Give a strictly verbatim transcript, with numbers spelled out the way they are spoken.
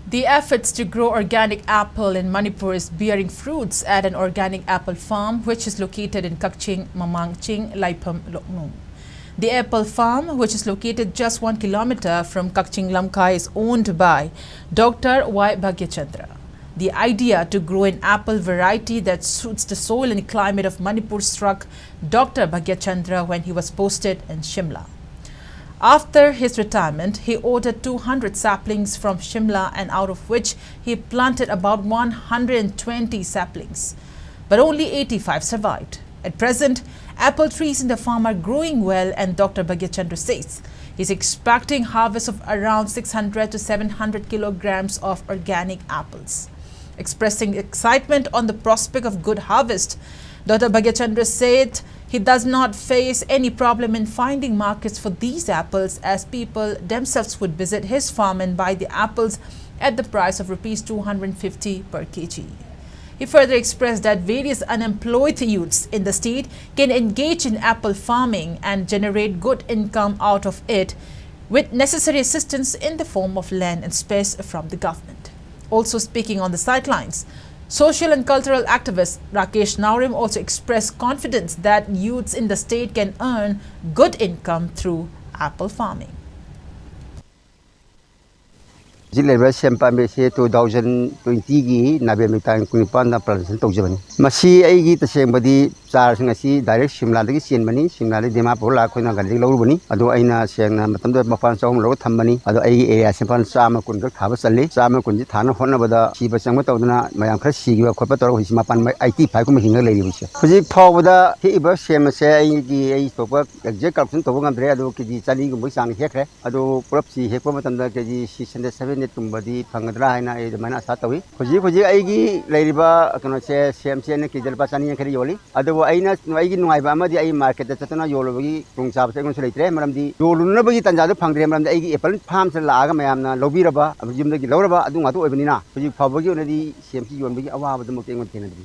The efforts to grow organic apple in Manipur is bearing fruits at an organic apple farm which is located in Kakching Mamang Ching, Laipham Loknung. The apple farm, which is located just one kilometer from Kakching Lamka, is owned by Doctor Y Bhagyachandra. The idea to grow an apple variety that suits the soil and climate of Manipur struck Doctor Bhagyachandra when he was posted in Shimla. After his retirement, he ordered two hundred saplings from Shimla, and out of which he planted about one hundred twenty saplings. But only eighty-five survived. At present, apple trees in the farm are growing well, and Doctor Bhagyachandra says he's expecting harvest of around six hundred to seven hundred kilograms of organic apples. Expressing excitement on the prospect of good harvest, Doctor Bhagyachandra said he does not face any problem in finding markets for these apples, as people themselves would visit his farm and buy the apples at the price of rupees two hundred fifty per kg. He further expressed that various unemployed youths in the state can engage in apple farming and generate good income out of it with necessary assistance in the form of land and space from the government. Also speaking on the sidelines, social and cultural activist Rakesh Naorim also expressed confidence that youths in the state can earn good income through apple farming. ꯍꯧꯖꯤꯛ ꯂꯩꯔꯤꯕ ꯁꯦꯝ ꯄꯥꯝꯕꯤ ꯑꯁꯤ two thousand ꯇ꯭ꯋꯦꯟꯇꯤꯒꯤ November ꯇꯥꯡ ꯀꯨꯟꯅꯤꯄꯥꯟꯗ plantation ꯇꯧꯖꯕꯅꯤ꯫ ꯃꯁꯤ ꯑꯩꯒꯤ ꯇꯁꯦꯡꯕꯗꯤ ꯆꯥꯔꯁꯤꯡ ꯑꯁꯤ ꯗꯥꯏꯔꯦꯛ ꯁꯤꯝꯂꯥꯗꯒꯤ ꯆꯦꯟꯕꯅꯤ꯫ ꯁꯤꯝꯂꯥꯗꯒꯤ ꯗꯤꯃꯥꯄꯨꯔ ꯂꯥꯛꯑꯒ ꯑꯩꯈꯣꯏꯅ ꯒꯥꯔꯤꯗꯒꯤ ꯂꯧꯔꯨꯕꯅꯤ꯫ ꯑꯗꯣ ꯑꯩꯅ ꯁꯦꯡꯅ ꯃꯇꯝꯗꯨꯗ ꯃꯄꯥꯟ ꯆꯍꯨꯝ ꯂꯧꯔꯒ ꯊꯝꯕꯅꯤ꯫ ꯑꯗꯣ ꯑꯩꯒꯤ ꯑꯦꯔꯤꯌꯥꯁꯤ ꯃꯄꯥꯟ ꯆꯥꯝꯃ ꯀꯨꯟ ꯈꯛ ꯊꯥꯕ ꯆꯜꯂꯤ꯫ ꯆꯥꯝꯃ ꯀꯨꯟꯁꯤ ꯊꯥꯅ ꯍꯣꯠꯅꯕꯗ ꯁꯤꯕ ꯆꯪꯕ ꯇꯧꯗꯅ ꯃꯌꯥꯝ ꯈꯔ ꯁꯤꯈꯤꯕ ꯈꯣꯠꯄ ꯇꯧꯔꯒ ꯍꯧꯖꯤꯛꯁꯤ ꯃꯄꯥꯟ ꯑꯩꯠꯇꯤ ꯐꯥꯏꯚ ꯀꯨꯝꯕ ꯍꯤꯡꯉꯒ ꯂꯩꯔꯤꯕꯁꯦ꯫ ꯍꯧꯖꯤꯛ ꯐꯥꯎꯕꯗ ꯍꯦꯛꯏꯕ ꯁꯦꯝ ꯑꯁꯦ ꯑꯩꯒꯤ ꯑꯩ ꯊꯣꯛꯄ ꯑꯦꯛꯖꯦꯛ ꯀꯥꯜꯀꯨꯂꯦꯁꯟ ꯇꯧꯕ ꯉꯝꯗ꯭ꯔꯦ꯫ ꯑꯗꯣ ꯀꯦ ꯖꯤ ꯆꯅꯤꯒꯨꯝꯕꯒꯤ ꯆꯥꯡ ꯍꯦꯛꯈ꯭ꯔꯦ꯫ ꯑꯗꯣ ꯄꯨꯂꯞꯁꯤ ꯍꯦꯛꯄ ꯃꯇꯝꯗ K G six hundred seven hundred ꯀꯨꯝꯕꯗꯤ ꯐꯪꯒꯗ꯭ꯔꯥ ꯍꯥꯏꯅ ꯑꯩ ꯑꯗꯨꯃꯥꯏꯅ ꯑꯁꯥ ꯇꯧꯏ꯫ ꯍꯧꯖꯤꯛ ꯍꯧꯖꯤꯛ ꯑꯩꯒꯤ ꯂꯩꯔꯤꯕ ꯀꯩꯅꯣꯁꯦ, ꯁꯦꯝꯁꯦ ꯑꯩꯅ ꯀꯦ ꯖꯤ ꯂꯨꯄꯥ ꯆꯅꯤ ꯌꯥꯡꯈꯩꯗ ꯌꯣꯜꯂꯤ꯫ ꯑꯗꯨꯕꯨ ꯑꯩꯅ, ꯑꯩꯒꯤ ꯅꯨꯡꯉꯥꯏꯕ ꯑꯃꯗꯤ ꯑꯩ ꯃꯥꯔꯀꯦꯠꯇ ꯆꯠꯇꯨꯅ ꯌꯣꯜꯂꯨꯕꯒꯤ ꯈꯨꯗꯣꯡꯆꯥꯕꯁꯦ ꯑꯩꯉꯣꯟꯗꯁꯨ ꯂꯩꯇ꯭ꯔꯦ꯫ ꯃꯔꯝꯗꯤ ꯌꯣꯜꯂꯨꯅꯕꯒꯤ ꯇꯥꯟꯖꯥꯗꯨ ꯐꯪꯗ꯭ꯔꯦ꯫ ꯃꯔꯝꯗꯤ ꯑꯩꯒꯤ ꯑꯦꯄꯜ ꯐꯥꯔꯝꯁꯤꯗ ꯂꯥꯛꯑꯒ ꯃꯌꯥꯝꯅ ꯂꯧꯕꯤꯔꯕ, ꯑꯃꯗꯤ ꯌꯨꯝꯗꯒꯤ ꯂꯧꯔꯕ ꯑꯗꯨ ꯉꯥꯛꯇ ꯑꯣꯏꯕꯅꯤꯅ, ꯍꯧꯖꯤꯛ ꯐꯥꯎꯕꯒꯤ ꯑꯣꯏꯅꯗꯤ ꯁꯦꯝꯁꯤ ꯌꯣꯟꯕꯒꯤ ꯑꯋꯥꯕꯗꯨꯃꯛꯇꯤ ꯑꯩꯉꯣꯟꯗ ꯊꯦꯡꯅꯗ꯭ꯔꯤ꯫